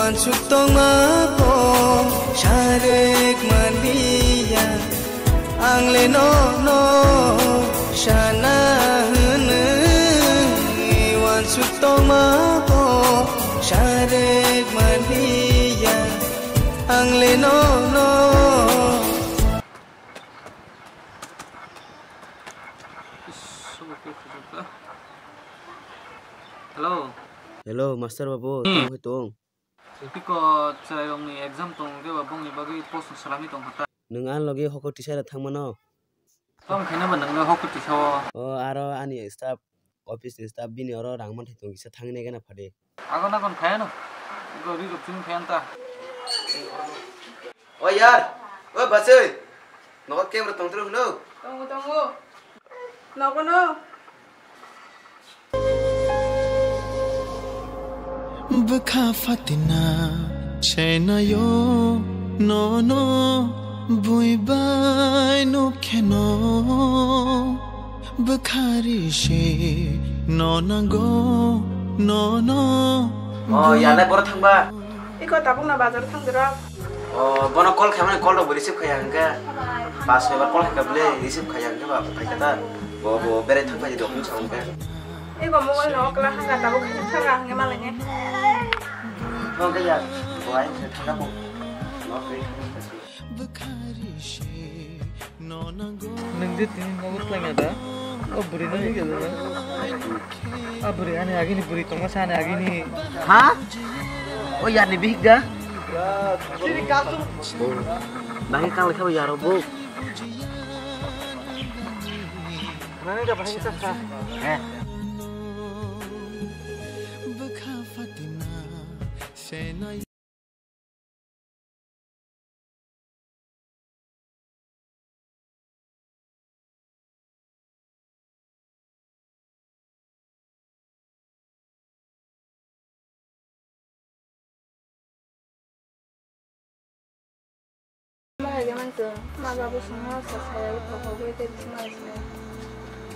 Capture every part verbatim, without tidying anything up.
Uansuk tongma bo sarek manliya, ang le nono sana hwnwi. Uansuk tongma bo sarek manliya, ang le nono. Hello. Hello, master babu, hmm, tamo hai tong? Tiko chwrairokni exam tong khe ba bongni bagwi post salami tong kha ta. Nwng ani logi hoko tisa da thang mano? Tong khaina ba nwng le hoko tisa o. O, aro ani staff, office ni staff bini oro rang manthai tong kisa thangwi nai gana phade. Agon agon phaiano. Go ri rok chini phaian ta. O yar, o bachai. Nogo kebra tongtro hwno? Tongo, tongo. Nogo no. Bwkha fatina senayo nono bui bai nukheno bwkha ri se no nango nono. O yalai boro thangba. Iko tabuk na bazar thang dira. O bono call khaimani call rok bo receive khaya hwnkhe. Pas soi bar call khaika bwle receive khaya hwnkhe ba phaikha ta. Bo bo berai thang phai di dokun sa hwnkhe. Iko mobile no okla hanga tabuk khaina thanga hwnkhe malai ne. Hwnkhe ya bo ai thanga bo. No kri. Nwng je tini nogo twlangya da? O bwrwi no nugya da? A bwrwi ani agini bwrwi tongma sa ani agini. Ha? O yarni bihik da? Bahai kang lekha bo yaro bo. Nani da bahai sa sa. He. Ma hai khe mansong, ma babu songno sa saya ui kok kok ui tei bising ma ising.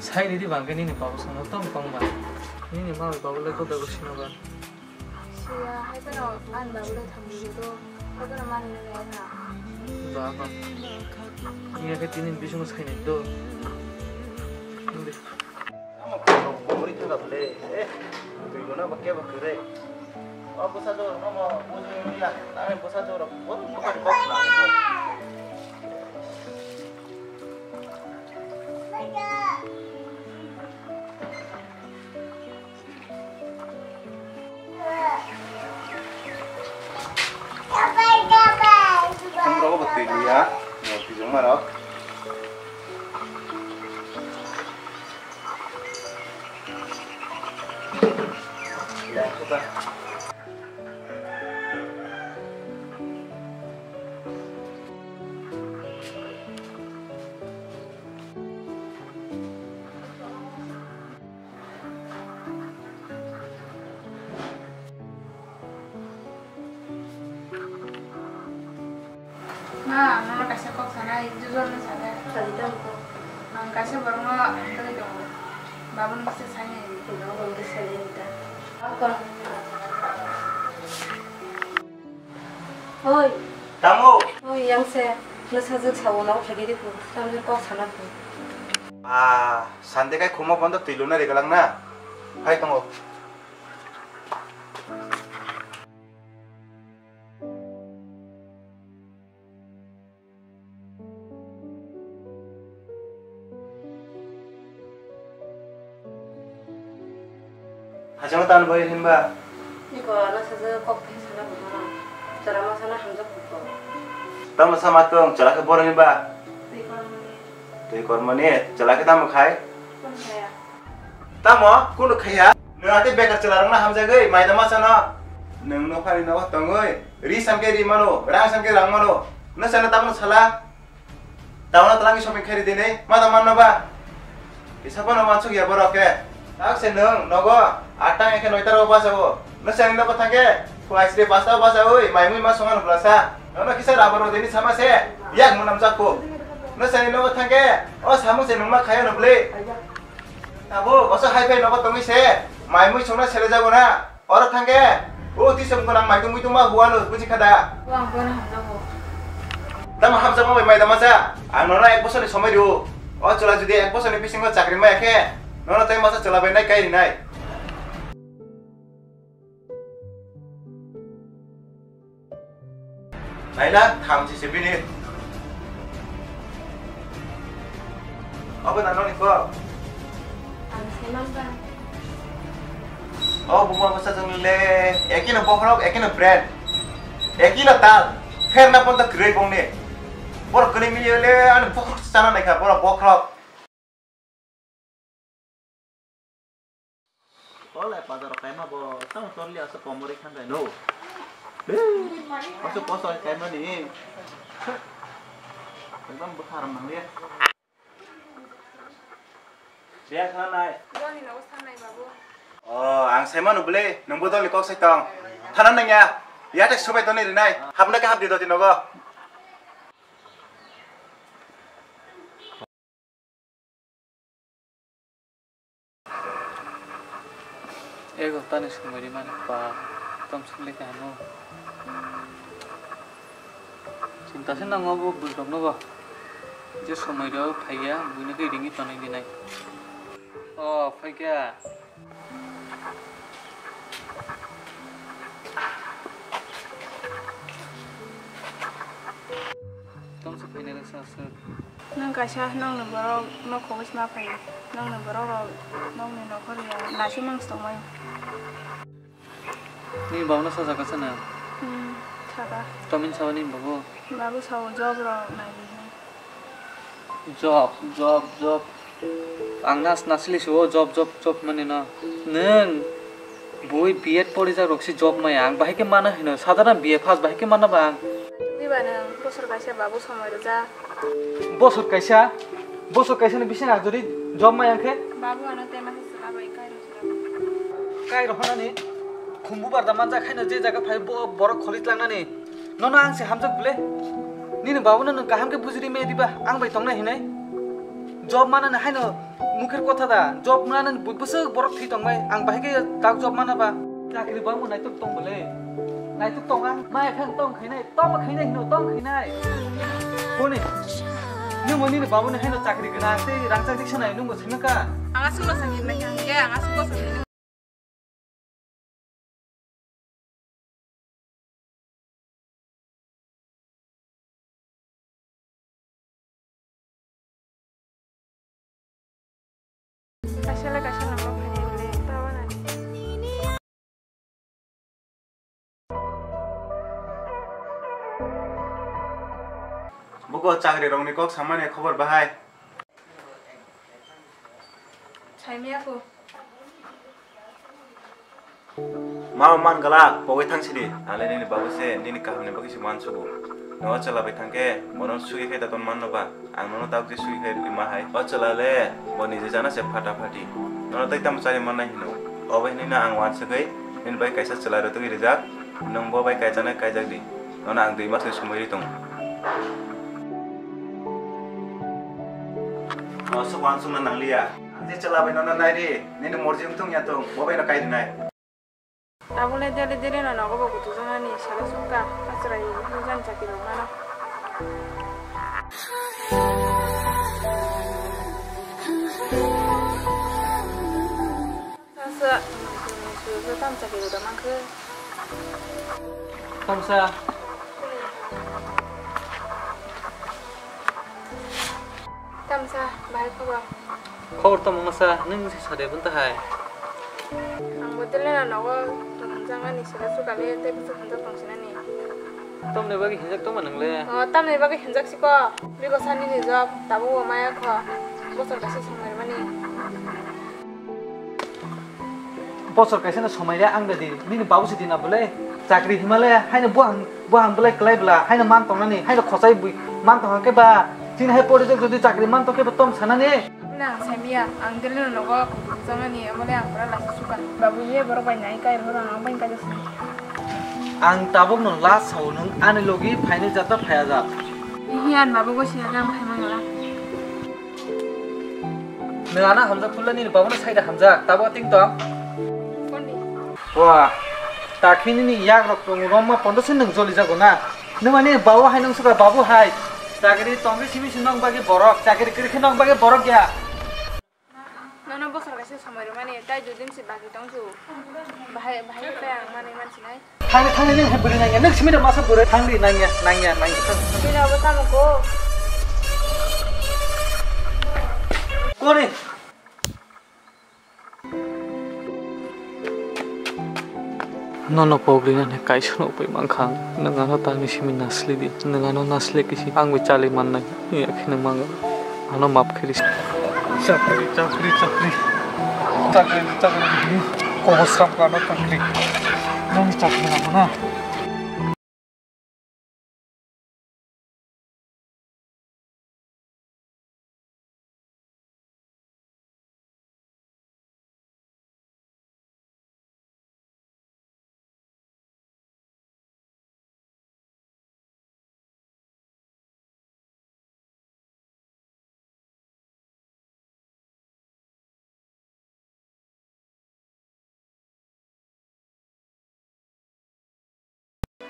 Sai ridi bangke nini babu songno tong tong ba. Nini ma bai babu le koda ko sino ba. Siya hai phano ani babu le thang di do. Hai phano mani nini ai na. Ba ba. Iya khe tini bisingo sai nai do. Nungdi. Tamo kok kok ui thang ba le. Eh, twi guna ba ke ba kre. O bwsa jorok no mo bujui ya, tamo bwsa jorok bo bwkha kok na. Tamo rogo bo twi ya, mo twi jong ma rok. Ma, nono kaisa kok sanai, jujol no sanai. Sadi tamo kok. Ang kaisa borok no tongwi tongo. Babo no kisa sanai. Oi. Tamo? Oi, yang se. Nwsajwk sabo nogo phaikhe di phu. Tamni kok sana phu. Ah, sande kai khuma bondo twi luna regalang na. Hai tongo. Hachalo tan boy hinba. Niko ano saja kok khe sana bujo. Chara ma sana hamjak bujo. Tamo sama tong chara khe boro hinba. Twi kormani. Twi kormani chara khe tamo khai. Kon khaya. Tamo, kunu khaya? Nwng ate bekar chwla rokno hamjagwi, maida masa no. Nwng no phani nogo tongwi, ri sam khe ri mano, rang sam khe rang mano. Nwsano tabukno sala. Tabukno twlangwi shopping khairi dinwi, ma da manno ba? Kisa phano wansuk ya borok khe. Tak se nwng nogo, atta ekhe noita rogo basago. Nwsani nogo thangkhe, phunai sri pasta basawi, mai mui ma songa nukla sa. Nono kisa rubber rw dini sama se, yak munam jakku. Nwsani nogo thangkhe, o samung se nungma khaya nubli. Abo, oso hai phai nogo tongwi se, mai mui songna sele jago na, oro thangkhe, O twi song kono ang mai tongwi tongma huano buji kha da. O ang bono hamjago. Tamo hamjakma bai mai da macha? Ang nono ek bosorni somoi rio. O chwla jodi ek bosorni bisingo chakri maya khe, nono tei masa chwla bai nai kai rinai. Naina, tham si se bini. Obo na noni kok? Ang se man ba. O buma bwsa jong le, ekino bokhorok, ekino brand. Ekino tal. Pherna ponta kwrwi bongni. Borok kwrwi miliyo le, ani bokhorok sana naikha, borok bokhorok. Kolai bazar kaima bo, tamo torli asa komori khangai no. Asa kosoi kaima ni. Ekdom bwkha ram nang le. Biya khana nai. Doni no sanai babu. Oh, ang sai manu bole, nungbo doni kok sai tong. Thana nangya. Yate subai doni rinai. Hapna ke hap di doti nogo. Ego tani somoi rimani pa, tom sukli kahamo. Chinta se nango bo bwrwi rok nogo. Je somoi rok phaiya, buino khe ringwi tonwi dinai. O, phaikha. Tom se phainai rwksa aswk. Nwng kaisa nokni borok nok khogwi sma phai, nokni borok rok nokni nokhor ya naising mangsi tongmai. Nini babu no sajak kha sana? Hmm, saka. Tomin sao nini babu? Babu sao job rok nai. Job, job, job. Ang nas nasili suo job, job, job mani no. Nwng bui B Ed porijak rok si job maya. Ang bahai khe mana hino. Sadara B A pass bahai khe mana ba ang. Diba nwng bosor kaisa babu somoi rwjak. Bosor kaisa, bosor kaisa ni bising ajuri job maya khe. Babu ano tema se sila bai kai rok sila. Kai rok honani khumbu barda manjak khaino je jaga phai bo borok kholi tlangnani. Nono ang se hamjak bile. Nini babu no nwng kaham khe bujiri me diba ang bai tongnai hinai. Job manani haino mukher kotha da. Job manani bui bwswk borok thwi tongbai. Ang bahai khe tak job mana ba. Chakri bangma naitok tong bole. Naitok tong ang. Maya khang tong khainai. Tong khainai hino tong khainai. Koni. Nwng mo nini babu ni haino chakri gwnang tei rangchak dik sanai nwng bo simi ka. Ang aswk no sakni nai kha. Ang aswk bo sakni. Kaisa le kaisa nangma phai le, tabo nani. Buko chakri rokni kok samani khobor bahai. Saimia ko. Ma man gala, pogwi thang sidi. Ale nini babu se, nini kaham ni bagwi se man subu. Nogo chwla bai thang khe, bono sui khe ta ton man no ba. Ang nono tabuk je sui khe rwgwi ma hai. O chwla le, bo niji jana se phata phati. Nono tai tamo chari man nai hino. Obo hinui no ang wansugwi, nini bai kaisa chwla rwtugwi rijak. Nwng bo bai kaijak nai kaijak di. Nono ang dui mas ni sumui ri tongo. Aswk wansukna nangliya. Ang je chwla bai nono nai ri, nini morji wng thung ya thung, bo bai no kai rinai. Tabuk le deli deli no nogo bo kutu jana ni sala sukha, achrai ni jan chakri rok mano. Sasa, sasa tam chakri rok mankhe. Tamsa. Tamsa, bahai khobor. Khobor tamo masa, nwng se sade bun tahai. Ang bo dele na nogo, tong jang ani sila sukale, tei bwswk hamjak tong sinani. Tamni bagwi hinjak tongma nwngle? O, tamni bagwi hinjak siko. Bigo sani ni job, tabuk bo maya kho. Bosor kaisa song mani. Bosor kaisa no somai le ang da di, nini babu se di na bole. Chakri hima le, haino buhang, buhang bole klai bla, haino man tong nani, haino khosai bui man tong khe ba. Chini hai pori jodi chakri man tong khe ba tom sanani. Nang saimia, ang dele no nogo, jangani, amole ang pura lasi suka. Babu ye borok bai nai kai rora ang bai kai sini. Ang tabuk no last sao nwng ani logi phaini jata phaya ja. Hiyan babu go siya jang phai mangala. Nwng ano hamjak pulla nini babu no saida hamjak, tabuk ting tong. Kondi. Wah. Takhi nini yak rok tongo, romma pondo se nwng joli jago na. Nwng mani babu hai nwng suka babu hai. Chakri tongwi simi si nwng bagi borok, chakri kwrwi khe nwng bagi borok ya. Nono bosor kaisa somoi rwmani, tai dui din si bagi tong su. Bahai, bahai khe ang manwi mansinai. Thangni, thangni, nwng hai bwrwi nangya, nwng simi da masa bwrwi, thangni nangya, nangya, nangya. Bini abo tamo ko? Kore? Nono pogri nani kaisa no pai mankha ang. Nwng ano tamni simi nasli di. Nwng ano nasli kisi ang bai chali mannai. Yakhe nwng mangano. Ano map khiri. Chakri, chakri, chakri. Chakri, chakri. Kobosram kano chakri. Nani chakri namo na.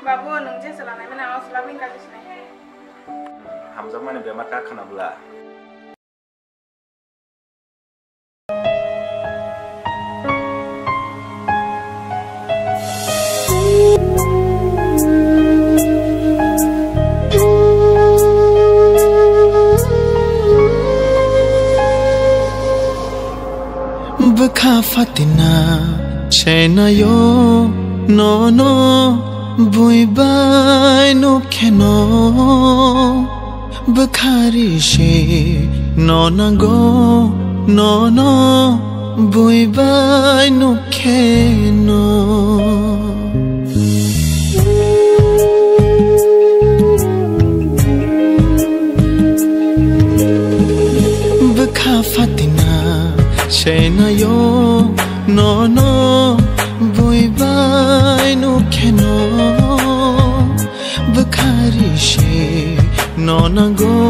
Babu, nwng je chwla naimani, ang o chwla bini kagwi sinai. Hamjakmani bemar kha khna bwla. Bwkha fatina senayo nono bui bai nukheno. Bwkhari se no nango, nono bui bai nukheno. Bwkha fatina senayo nono bui bai nukheno. Bwkhari se no nango.